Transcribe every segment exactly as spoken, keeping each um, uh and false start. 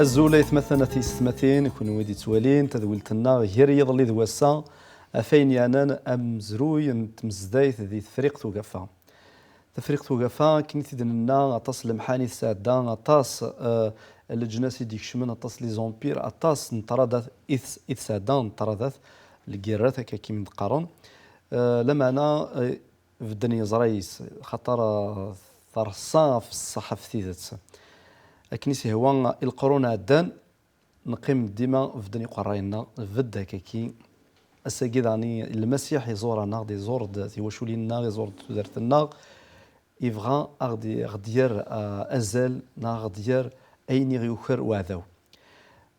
Azul ay atmaten a tiyessetmatin, kunwi d-ittwalin tadwilt-nneɣ gar yiḍelli d wass-a, ɣef wayen yeɛnan amezruy n tmezdayt di Tefriqt Ugafa. Tafriqt Ugafa, akken i t-id-nenna, aṭas n lemḥani i tesɛedda, aṭas, eh, n leǧnas i d-ikecmen, aṭas n les empires, aṭas n ṭṭradat i tes-, i tesɛedda, n ṭṭradat, lgirrat, akka akken i d-qqaren. Eh, lameɛna, eh, bedden yeẓra-is, xaṭer, eh, terṣa ɣef ṣṣeḥ, ɣef tidet. Akken i s-ihwa i leqrun ɛeddan, neqqim dima bedden iqerray-nneɣ, bedd akkaki. Ass-agi daɣen i Lmasiḥ iẓur-aneɣ-d, iẓur-d tiwaculin-nneɣ, iẓur-d tudert-nneɣ, ibɣa a ɣ-d-, a ɣ-d-yerr, ah, azal, neɣ a ɣ-d-yerr ayen i ɣ-yuker uɛdaw.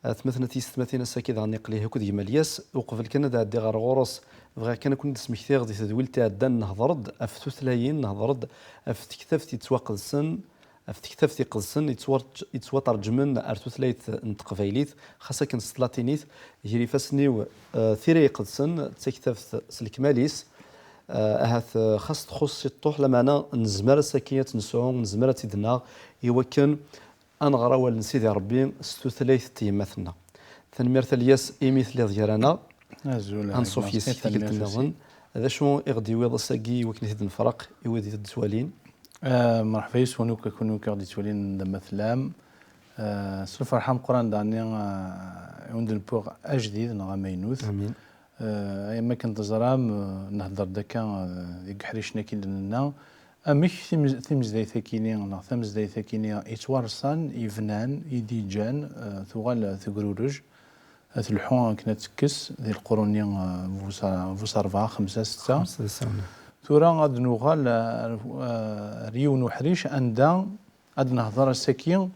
Atmaten a tiyessetmatin, ass-agi daɣen iqli akked gma Lyas. Uqbel kan ad ɛeddiɣ ɣer ɣur-s, bɣiɣ kan ad ken-id-smektiɣ di tedwilt iɛeddan, nehḍer-d ɣef tutlayin, nehḍer-d ɣef tektabt yettwaqedsen, ɣef tektabt iqedsen yettwarǧ-, yettwaterǧmen ar tutlayt n teqbaylit, xas akken s tlatinit, gar ifassen-iw, eh, tira iqedsen, d taktabt s lekmal-is, eh, ahat, eh, xas txuṣṣ ciṭṭuḥ, lameɛna nezmer ass-agi ad tt-nesɛu, nezmer ad tt-id-naɣ, i wakken ad nɣer awal n Sidi Ṛebbi s tutlayt n tyemmat-nneɣ. Tanemmirt a Lyas imi telliḍ gar-aneɣ. Azul, a gma, yis-k tanemmirt tikkelt-nniḍen. D acu i ɣ-d-tewwiḍ ass-agi i wakken i t-id-nefreq i wid i t-id-ttwalin? Ah, merḥba yes-wen akk, a kunwi akk i ɣ-d-yettwalin d amatlam. Ah, s lferḥ ameqqran daɣen, ah, i wen-d-newwiɣ ajdid neɣ amaynut. Amin. Ah, am akken teẓram, ah, nhedder-d akka, ah, deg uḥric-nni akken d-nenna, amek timez-, timezdayt-akini neɣ tamezdayt-akini yettwarṣan, yebnan, i d-yeǧǧan, ah, tuɣal tegrurej, ad telḥu akken ad tekkes di lqurun-nni, ah, bu sa-, bu s rebɛa, xemsa, setta. Xemsa, setta. Tura ad nuɣal, ah, ar, ah, ar yiwen uḥric anda ad nehder ass-agi, ah,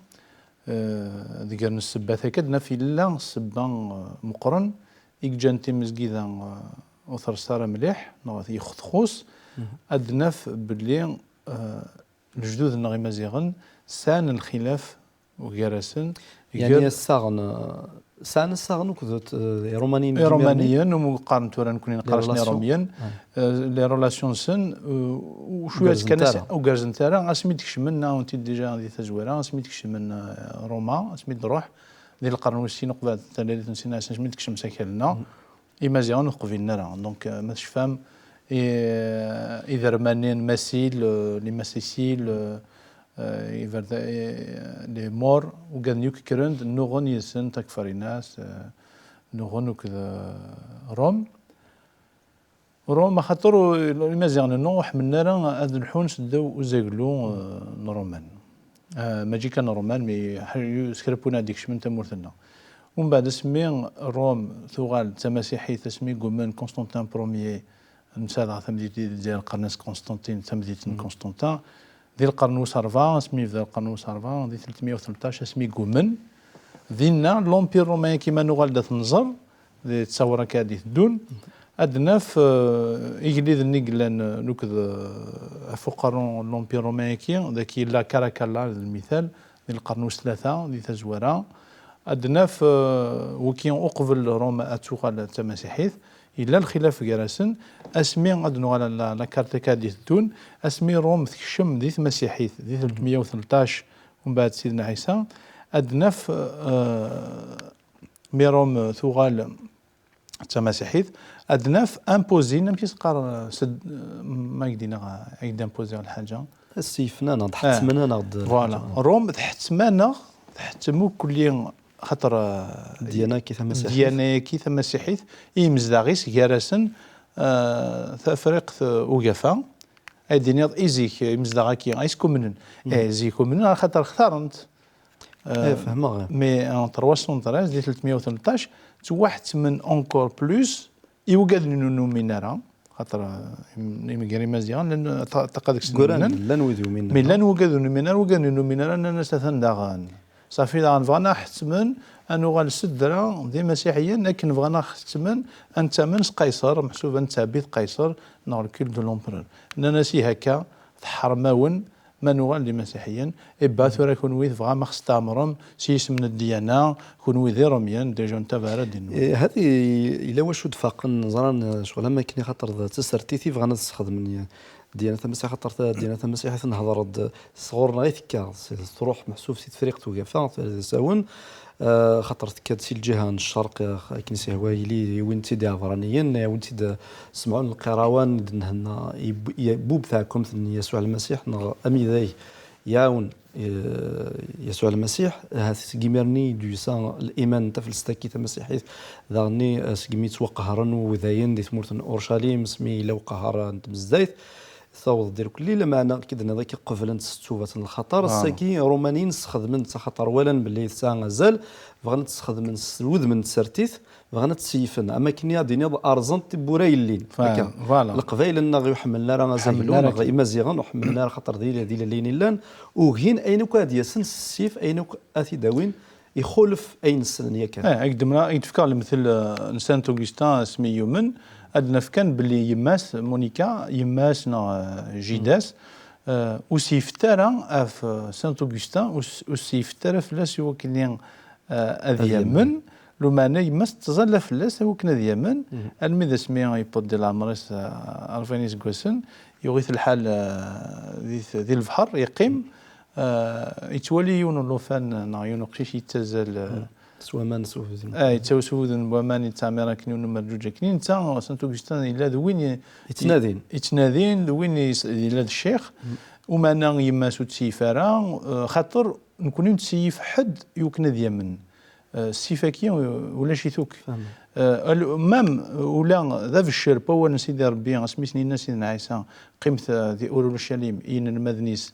deg ger n ssebbat akka, ad naf yella ssebba, ah, meqqren i yeǧǧan timezgida, ah, ur terṣa ara mliḥ, neɣ yextxus, ad naf belli, ah, lejdud-nneɣ imaziɣen sɛan lxilaf gar-asen. Yeɛni ger- ssaɣen, eh, sɛan ssaɣen akked, eh, Irumaniyen n Irumaniyen, umi qqaren tura nekkni neqqar-asen Irumiyen. Eh, les relations-nsen, eh, u cwiya kan ur gerzent ara asmi d-kecmen, neɣ nti déjà di tazwara, asmi d-kecmen, eh, Roma, asmi d-ruḥ di lqern wis sin uqbel talalit n sin, asmi d-kecmen s akal-nneɣ. Imaziɣen ur qbilen ara. Donc, euh, ma tecfam, i-, idermanen, Masil, euh, les Massiciles, euh, euh, iberda-, eh, les Maures, ugaden yakk kkren-d, nnuɣen yid-sen Takfarinas, euh, nnuɣen akked, euh, Rome. Rome, axaṭer u-, Imaziɣen-nneɣ ur ḥemmlen ara ad lḥun seddaw uzaglu, euh, n Roman. Ah, maǧi kan Roman, mais ḥa-, s kra n win ad d-ikecmen tamurt-nneɣ. Umbeɛd, asmi Rome tuɣal d tamasiḥit, asmi ggumen Constantin Premier, netta dɣa tamdint i d-, d-, qqaren-as Constantine, tamdint n Constantin, di lqern wis rebɛa, asmi yebda lqern wis rebɛa, di tlatmeyya u tleṭṭac, asmi ggumen, dinna, l'Empire romain-agi ma nuɣal d at nẓer, di ttawra akka ad d-iteddun, ad d-naf, eh, igelliden i yellan, eh, nukked, eh, ɣef uqerru n l'Empire romain-agi, dagi yella Caracalla, d lmital, di lqern wis tlata, di tazwara. Ad d-naf, eh, wigi uqbel Rome ad tuɣal d tamasiḥit, yella lxilaf gar-asen, asmi ad nuɣal la, la carte akka ad d-iteddun, asmi Rome tekcem di tmasiḥit, di tlatmeyya u tleṭṭac, umbeɛd Sidna Ɛisa, ad d-naf, eh, mi Rome tuɣal d tamasiḥit, ad d-naf imposer, amek i s-qqar, eh, sed-, eh, ma ak-d-iniɣ, eh, ak-d-imposer lḥaǧa? Ad s-yefnan, ad d-ḥettmen-aneɣ-d. Voilà. Rome tḥettem-aneɣ, tḥettem ukkelli, xaṭer, eh, ddyana-agi tamasiḥit. Ddyana-agi tamasiḥit, i yimezdaɣ-is gar-asen, eh, Tafriqt, eh, Ugafa, ay d-iniḍ i zik, eh, imezdaɣ-agi, ay skumnen. Eh, zik umnen, axaṭer xtaren-t. Eh, fehmeɣ. Mais en trois cent treize, di tlatmeyya u tleṭṭac, ttwaḥettmen encore plus i wugaden ur numin ara, xaṭer, eh, im-, imger Imaziɣen, llan ta-, ṭṭaqa deg-sen gguran, umnen. Llan wid uminen. Mais llan wugaden ur numin ara, wugaden ur numin ara, nnan-as atan daɣen. Ṣafi daɣen bɣan ad ḥettmen ad nuɣal s ddra d imasiḥiyen, akken bɣan ad ḥettmen ad nettamen s Qayṣer, meḥsub ad nettɛebbid Qayṣer, neɣ le culte de l'empereur. Nnan-as: "Ih akka, teḥrem-awen ma nuɣal d imasiḥiyen." Iba tura kunwi tebɣam ad ɣ-testeɛmrem s yisem n ddiyana, kunwi d irumyen, déjà netta bɣa ara d-innun. Eh, hadi yella wacu d-faqen, ẓran, eh, ccɣel am akken, xaṭer d tasertit i bɣan ad sxedmen, eh, ddiyana tamasiḥit, xaṭer ta-, ddiyana tamasiḥit nehḍer-d sɣur-neɣ i tekka, s-, truḥ meḥsub si Tefriqt Ugafa, tfariḍ-as-awen, eh, xaṭer tekka-d si lǧiha n ccerq, eh, akken s-ihwa yili, wwin-tt-id iɛebṛaniyen, eh, wwin-tt-id, eh, Semɛun Lqirawan, d-nhenna, yeb-, yebub taɛkumt n Yasuɛ Lmasiḥ, neɣ amidag, iɛawen, eh, Yasuɛ Lmasiḥ, ahat seg imir-nni i d-yusa liman n taflest-agi tamasiḥit, daɣenni, eh, segmi ttwaqehren wudayen di tmurt n Urcalim, asmi yella uqehher n tmezdayt, taweḍ-d irkelli, lameɛna akken d-tenniḍ akka, qeblent s ttubat n lxaṭer. Ass-agi, Irumaniyen sxedmen-tt, axaṭer walan belli tesɛa azal, bɣan ad tt-sxedmen s wudem n tsertit, bɣan ad tt-seyfen, am akken ad d-tiniḍ rẓen tiwwura yellin. Fa-, akka. Voilà. Leqbayel-nneɣ ur ḥemmlen ara azaglu, neɣ Imaziɣen ur ḥemmlen ara, xaṭer d il-, d ilelliyen i llan, ugin ayen akk ad d-yasen s ssif, ayen akk ad t-id-awin, ixulef ayen ssnen yakan. Eh, ak d-, ak d-fkeɣ lemtel, eh, n Saint Augustin, asmi yumen, ad d-naf kan belli yemma-s, Monica, yemma-s neɣ, eh, jida-s, eh, ur s-yefta ara ɣef, eh, Saint Augustin, ur s-, ur s-yefta ara fell-as i wakken, eh, ad yamen. Lumeɛna yemma-s tettẓalla fell-as i wakken ad yamen, almi d asmi yewweḍ di leɛmer-is, eh, ṛebɛin iseggasen, yuɣ-it lḥal, eh, di t-, di lebḥer, yeqqim, eh, yettwali yiwen n llufan neɣ yiwen uqcic yettazzal, eh, s waman, s ubudem. Ah, yettawi s ubudem n waman, yettɛemmiṛ akken yiwen n umerǧuǧ akken. Netta, Saint Augustin, yella d win i-, yettnadin. Yettnadin, d win i-, yella d ccix. Umeɛna yemma-s ur tt-yif ara, eh, xaṭer nekni ur nettseyif ḥedd i wakken ad yamen. Eh, ssif-agi, eh, ulac-it akk. Eh, al-, même ula d abeccer n wawal n Sidi Ṛebbi, asmi s-yenna Sidna Ɛisa, qqimet, eh, di Urcalim, i yinelmaden-is,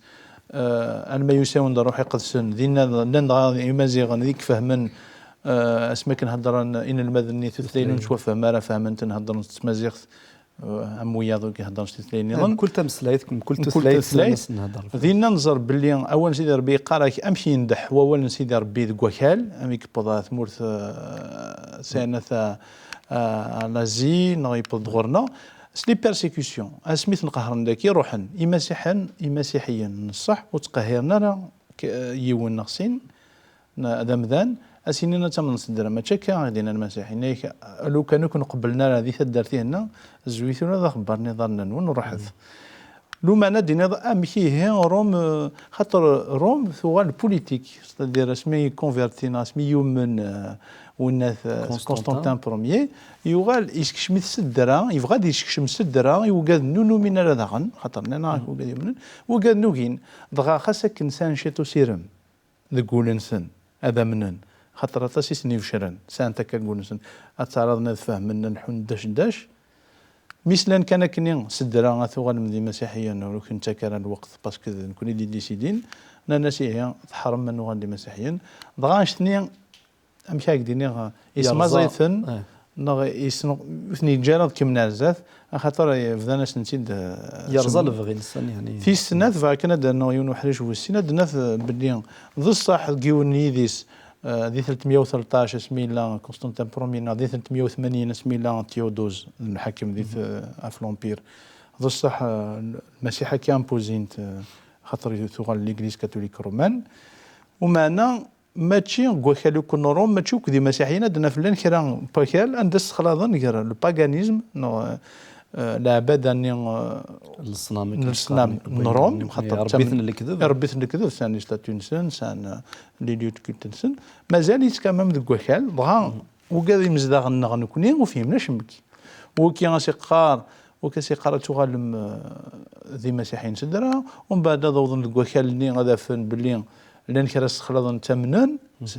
eh, alma yusa-awen-d Ṛṛuḥ Iqedsen, dinna llan dɣa Imaziɣen i ifehmen, eh, asmi akken heddren inelmaden-nni tutlayin ur nettwafhem ara, fehmen-ten, heddren s tmaziɣt, eh, am wiyaḍ i iheddren s tutlayin nniḍen. Mkul tameslayt, mkul tutlayt, tutlayt. Dinna nẓer belli awal n Sidi Ṛebbi yeqqar-ak amek yendeḥ wawal n Sidi Ṛebbi deg wakal, amek yewweḍ ɣer tmurt, eh, sɛin at, eh, Lazi, neɣ yewweḍ-d ɣur-neɣ. S les persécutions, asmi ten-qehren daki, ruḥen imasiḥen, imasiḥiyen n ṣṣeḥ, ur ttqehhiren ara k-, yiwen neɣ sin, n-, d amdan, a s-inin ad tamneḍ s ddra. Mačči akka i d-yenna Lmasiḥ. Yenna-yak, lukan ur ken-qebblen ara di taddart-ihin, zwit ula d axebbar n iḍarren-nwen, ruḥet. Lumeɛna ad d-tiniḍ, amek ihi Ṛum, eh, xaṭer Ṛum tuɣal politique, c'est-à-dire asmi yekkonverti neɣ asmi yumen, eh, winnat, eh, Constantin. Constantin Premier, yuɣal yeskcem-it s ddra, yebɣa ad yeskcem s ddra i wugad-nni ur numin ara daɣen, xaṭer nnan-aɣ wugad yumnen, wugad-nni ugin, dɣa xas akken sɛan ciṭ usirem deg wul-nsen ad amnen, xaṭer aṭas i sen-ibecren, sɛan takka deg wul-nsen, ad tt-ɛraḍen ad fehmen, ad lḥun ddac ddac. Mi slan kan akkenni s ddra ad tuɣalem d imasiḥiyen, ur ken-ttak ara lweqt, parce que d nekkni i d-iddisidin, nnan-as ihi teḥrem ad nuɣal d imasiḥiyen. Dɣa annect-nni, amek ara k-d-iniɣ, yerẓa, ismaẓ-iten, eh, neɣ yesnu-, ur ten-yeǧǧa ara ad kemmlen ar zdat, axaṭer bdan-asen-tt-id, eh, yerẓa seg lebɣi-nsen, yeɛni. Tis snat, bɣiɣ kan ad d-rnuɣ yiwen uḥric wis sin, ad d-naf, eh, belli d ṣṣeḥ deg yiwen n yidis, eh, di telt meyya u tleṭṭac asmi yella Constantin Premier, neɣ di telt meyya u tmanyin asmi yella Théodose d lḥakem di t-, ɣef l'Empire. D ṣṣeḥ, eh, Lmasiḥ akka impozi-t, eh, xaṭer tuɣal l'Église catholique romaine. Umeɛna, mačči deg wakal akk n Ṛum, mačči akk d imasiḥiyen, ad d-naf llan kra n wakal anda ssexlaḍen gar le paganisme, neɣ, eh, leɛbada-nni, eh, leṣnam, n leṣnam n Ṛum, xaṭer iṛebbiten lekdeb. Iṛebbiten lekdeb, sɛan les statues-nsen, sɛan, eh, les lieux de culte-nsen. Mazal-itt quand même deg wakal, dɣa wigad imezdaɣen-nneɣ nekkni ur fhimen acemmek. Wiki a s-iqqar, wiki a s-iqqar ad tuɣalem, eh, d imasiḥiyen s ddra, umbeɛd ad awḍen deg wakal-nni ad afen belli llan kra ssexlaḍen ttamnen s,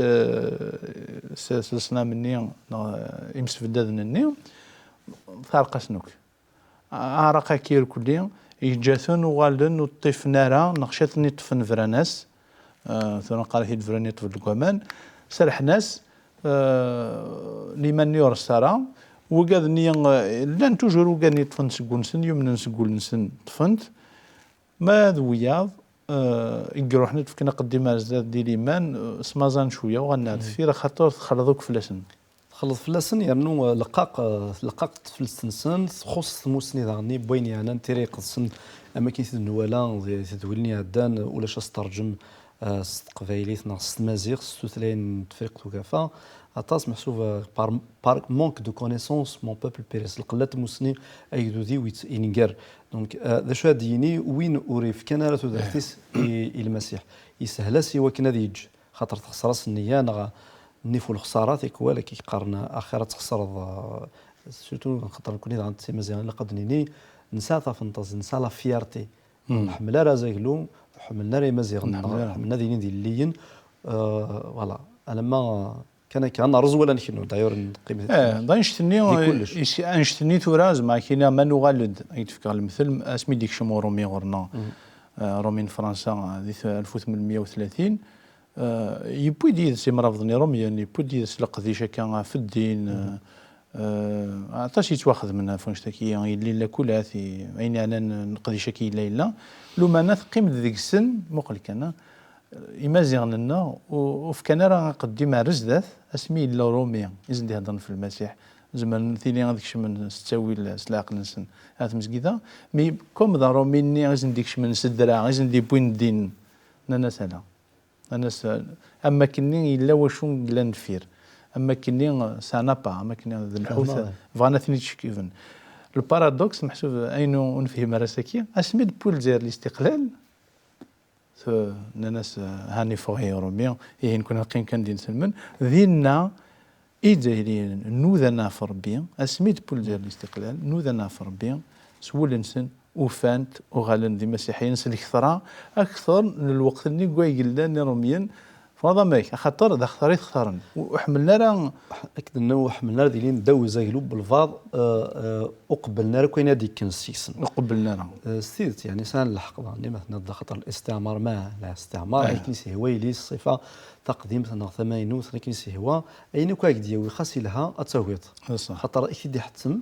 s, s leṣnam-nni neɣ imsebdaden-nni, teɛreq-asen akk. Aɛraq-agi irkelli yeǧǧa-ten uɣalen ur ṭṭifen ara, neɣ ciṭ-nni ṭṭfen bran-as, eh, tura neqqar-it-id bran iṭṭef deg waman, serḥen-as, eh, liman-nni ur rest ara. Wigad-nni, eh, llan toujours wigad-nni ṭṭfen seg wul-nsen, yumnen seg wul-nsen, ṭṭfen-t. Ma d wiyaḍ, Eh, i iruḥen ad fken aqeddim ar zdat di liman, eh, smaẓan cwiya, uɣalen ar deffir, axaṭer texleḍ akk fell-asen. Texleḍ fell-asen, yernu, eh, leqqaq, eh, leqqaq teflest-nsen, txuṣṣ tmusni daɣen n wayen yeɛnan tira iqedsen, am akken i t-id-nwala di tedwilin iɛeddan, ulac asterǧem, eh, s teqbaylit neɣ s tmaziɣt, s tutlayin n Tefriqt Ugafa, aṭas meḥsub, eh, par, par manque de connaissance, mon peuple périt. Lqella n tmusni, agdud-iw yett-, inger. Donc, eh, d acu ad d-yini win ur ifkan ara tudert-is i, i Lmasiḥ? Yeshel-as i wakken ad yeǧǧ, xaṭer texṣer-as nniya neɣ nnif u lexṣara, tikwal akka i qqaren, axir ad txeṣreḍ, eh, surtout xaṭer nekkni daɣen d timaziɣin, ilaq ad d-nini, nesɛa tafenṭazi, nesɛa la fierté. Ur nḥemmel ara azaglu, ur ḥemmlen ara Imaziɣen, ḥemmlen ad ilin d ilelliyen. Eh, voilà. Alamma, eh, kan akka, ad nerreẓ wala ad nkennu, d'ailleurs, neqqim di Eh, d annect-nni, di kullec. Is-, annect-nni tura, zeɛma kina ma nuɣal-d, ay d-fkeɣ lemtel, asmi d-ikcem Urumi ɣur-neɣ, eh, Rumi n Fransa, eh, di t-, alef u tmenmeyya u tlatin, eh, yewwi-d yid-s imrabḍen irumyen, yewwi-d yid-s leqdic akka ɣef ddin, eh, eh, aṭas yettwaxedmen ɣef wannect-agi, yelli lakulat, i, ayen yeɛnan leqdic-agi yella yella. Lumana teqqim-d deg-sen, muqel kan, eh, Imaziɣen-nneɣ, ur, ur fkan ara aqeddim ar zdat, asmi yella Urumi, i sen-d-iheddren f Lmasiḥ. Zemren tili ad kecmen s ttawil, s leɛqel-nsen, ar tmezgida. Mi, comme d Arumi-nni i sen-d-ikecmen s ddreɛ, i sen-d-iwwin ddin, nnan-as ala. Nnan-as, am wakken-nni yella wacu yellan deffir. Am wakken-nni, ça n'a pas, am wakken-nni d lḥut, bɣan ad ten-id-cekkben. Le paradoxe, meḥsub ayen ur nefhim ara saki, asmi d-tewwi Lezzayer listiqlal, t-, nnan-as, "Ha neffeɣ i Rumi, ihi nekkni neqqim kan din selmen." Dinna, Izzayriyen nudan ɣef Rebbi, asmi d-tewwi Lezzayer listiqlal, nudan ɣef Rebbi, s wul-nsen, ufan-t, uɣalen d imasiḥiyen s lketṛa, akteṛ n lweqt-nni deg way yellan Irumyen. Tfehmeḍ amek? Axaṭer d axeṭṭar i t-xtaren. Ur, ur ḥemmlen ara. Akken nnan, ur ḥemmlen ara ad ilin ddaw uzaglu belbaḍ, eh, eh, ur qebblen ara akk ayen ad d-ikken seg-sen. Ur qebblen ara. Eh, s tidet, yeɛni, sɛan lḥeqq daɣen, ma tenniḍ d axaṭer listiɛmar, ma listiɛmar, akken i s-ihwa yili, ṣṣifa taqdimt neɣ tamaynut, akken i s-ihwa, ayen akk ad k-d-yawi, xas ilha, ad tagiḍ. Xaṭer i k-t-id-iḥettem,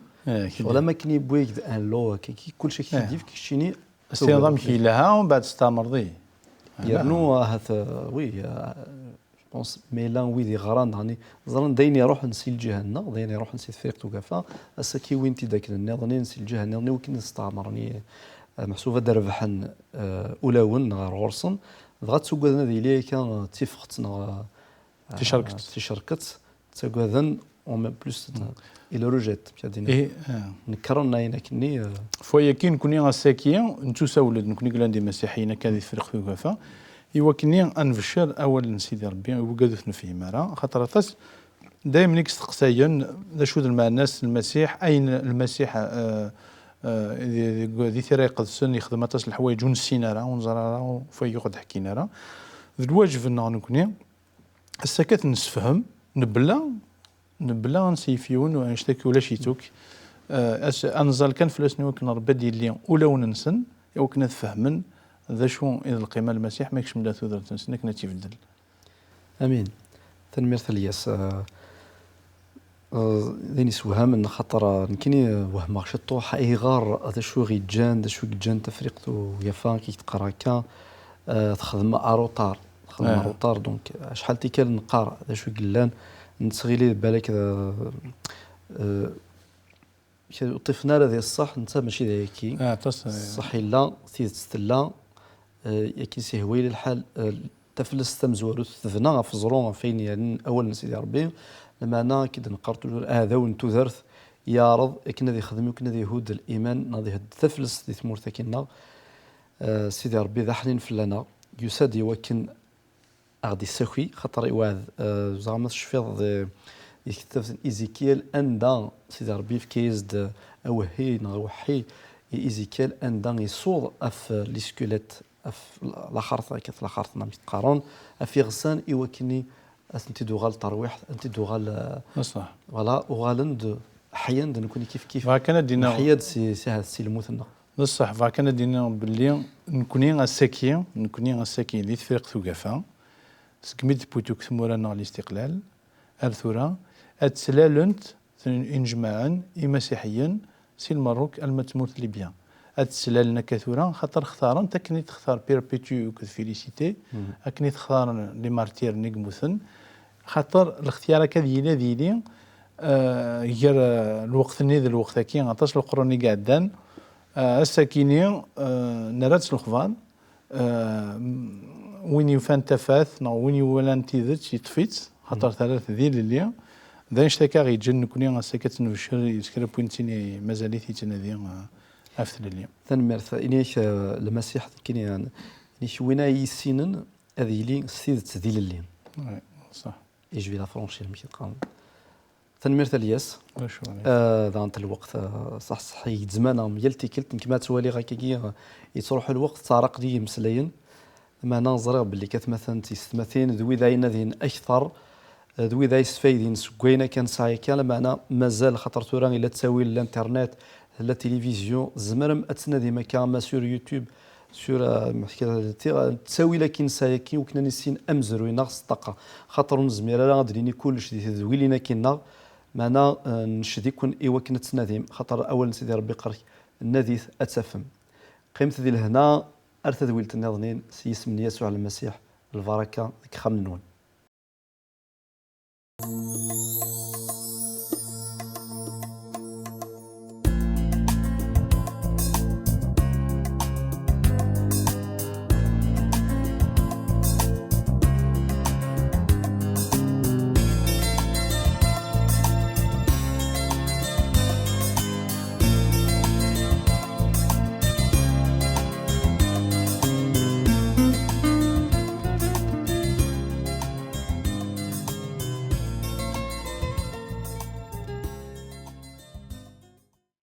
ccɣel am akken yewwi-k-d un lot, akka, kullec ak-t-id-yefk, keččini ad tagiḍ. Amek yelha, umbeɛd testeɛmreḍ-iyi. Yernu, ahat, eh, oui, eh, je pense, ma yella wid yeɣran, daɣen, ẓran d ayen iruḥen si lǧiha-nneɣ, d ayen iruḥen si Tefriqt Ugafa, ass-agi wwin-t-id akken nniḍen, si lǧiha-nniḍen, i wakken ad steɛmren, i, eh, meḥsub ad d-rebḥen, eh, ulawen neɣ ar ɣur-sen, dɣa ttuggaden ad yili akka, eh, d tifxet neɣ, eh, ticerket. Ticerket, ttaggaden, en plus, ils rejettent, nekren ayen akkenni, eh. F wayagi, nekkni ass-agi nettusawel-d, nekkni yellan d imasiḥiyen akka di Tefriqt Ugafa, i wakken ad nbeccer awal n Sidi Rebbi i wigad ur t-nefhim ara, axaṭer aṭas daymen i yesteqsayen d acu d lmeɛna-s n Lmasiḥ, ayen Lmasiḥ, eh, eh, di, di, di Tira Iqedsen yexdem aṭas n leḥwayeǧ ur nessin ara, ur neẓri ara, ur, f wayagi ur ɣ-d-ḥkin ara. D lwaǧeb-nneɣ nekkni, ass-agi ad t-nessefhem, nebla, nebla ad nseyyef yiwen, annect-agi ulac-it akk. Eh, as-, ad nẓall kan fell-asen i wakken Rebbi ad yili ulawen-nsen, i wakken ad fehmen d acu i d lqima n Lmasiḥ, ma yekcem-d ar tudert-nsen akken ad tt-ibeddel. Amin. Tanemmirt a Lyas. Eh, eh, d ayen isewhamen, xaṭer, eh, nekkini, eh, wehmeɣ ciṭuḥ ayɣer, d acu i ɣ-yeǧǧan, d acu i yeǧǧan Tafriqt Ugafa, kif teqqar akka, eh, texdem aruṭar. Texdem aruṭar, donc, acḥal tikkal neqqar d acu i yellan, nettɣili balak d, eh, ur ṭṭifen ara di ṣṣeḥ, netta mačči d ayaki. Ṣṣeḥ yella, tidet tella, eh, akken i s-ihwa yili lḥal, eh, taflest tamezwarut tebna ɣef uẓru, ɣef wayen yeɛnan awal n Sidi Rebbi, lameɛna akken i d-neqqar toujours, aɛdaw n tudert yeɛreḍ akken ad ixdem, akken ad ihudd liman, neɣ ad ihedd taflest di tmurt-agi-nneɣ. Eh, Sidi Rebbi d aḥnin fell-aneɣ, yusa-d i wakken a ɣ-d-issaki, xaṭer iweɛɛed, eh, zeɛma tecfiḍ di, di tektabt n Izikyal, anda Sidi Rebbi yefka-yas-d, eh, awehhi neɣ aweḥḥi i Izikyal, anda isuḍ ɣef, eh, les squelettes, ɣef la-, laxert, akka, laxert, ma qqaren, ɣef iɣsan, i wakken ad tent-id-uɣal terwiḥt, ad tent-id-uɣal, eh, voilà, uɣalen-d, ḥyan-d nekkni kif kif. Bɣiɣ kan ad d-iniɣ, neḥya-d si, si, si lmut-nneɣ. D ṣṣeḥ, bɣiɣ kan ad d-iniɣ belli nekkni ass-agi, nekkni ass-agi di Tefriqt Ugafa, segmi d-tewwi-d akk tmura-nneɣ listiqlal, ar tura, ad ttlalent tin inejmaɛen imasiḥiyen si Lmerruk alma d tmurt n Libya. ad d-slalen akka tura, xaṭer xtaren-t akken i textar Perpétue akked Félicité, akken i textaren les martyrs-nni yemmuten, xaṭer lextyar akka ad yili, ad yili, eh, gar, eh, lweqt-nni d lweqt-agi, aṭas n leqrun i iɛeddan, eh, ass-agi-ni, eh, nerra-tt s lexbar, eh, win yufan tafat neɣ win iwalan tidet, yeṭṭef-itt, xaṭer terra-t d ilelli. D annect-agi i ɣ-yeǧǧan nekkni ass-agi ad tt-nebcer s kra n win nettini mazal-it yettnadi, eh, ɣef tlelli. Tanemmirt. Ini-ak, eh, Lmasiḥ, nekkini, eh, ini-ak win ay yessinen ad yili s tidet d ilelli. Ouais, ṣaḥ. Et je vais la franchir, amek i qqaren. Tanemmirt a Lyas. D acu, eh, daɣen lweqt, eh, ṣaḥ, ṣaḥ, i zzman-a, am yal tikkelt, nekk ma ttwaliɣ akkagi, eh, yettruḥu lweqt, ttaɛraqen-iyi yimeslayen. Meɛna ẓriɣ belli kaytmaten d tiyessetmatin d wid ay inadin akteṛ, eh, d wid ay yesfaydin seg wayen akka nesɛa akka, lameɛna mazal, xaṭer tura ila ttawil n l'internet, tella tilivizyu, tzemrem ad tnadim akka ama sur YouTube, sur, eh, ttawil akin nesɛa akin, wakken ad nissin amezruy-nneɣ s ṭṭaqa. Xaṭer ur nezmir ara ad d-nini kullec di tedwilin akin-nneɣ, meɛna, eh, nced-iken i wakken ad tnadim, xaṭer awal n Sidi Ṛebbi iqqar-k, nadit ad tafem. Qqimet di lehna, ar tadwilt nniḍnin, s yisem n Yasuɛ Lmasiḥ, lbaraka deg yixxamen-nwen.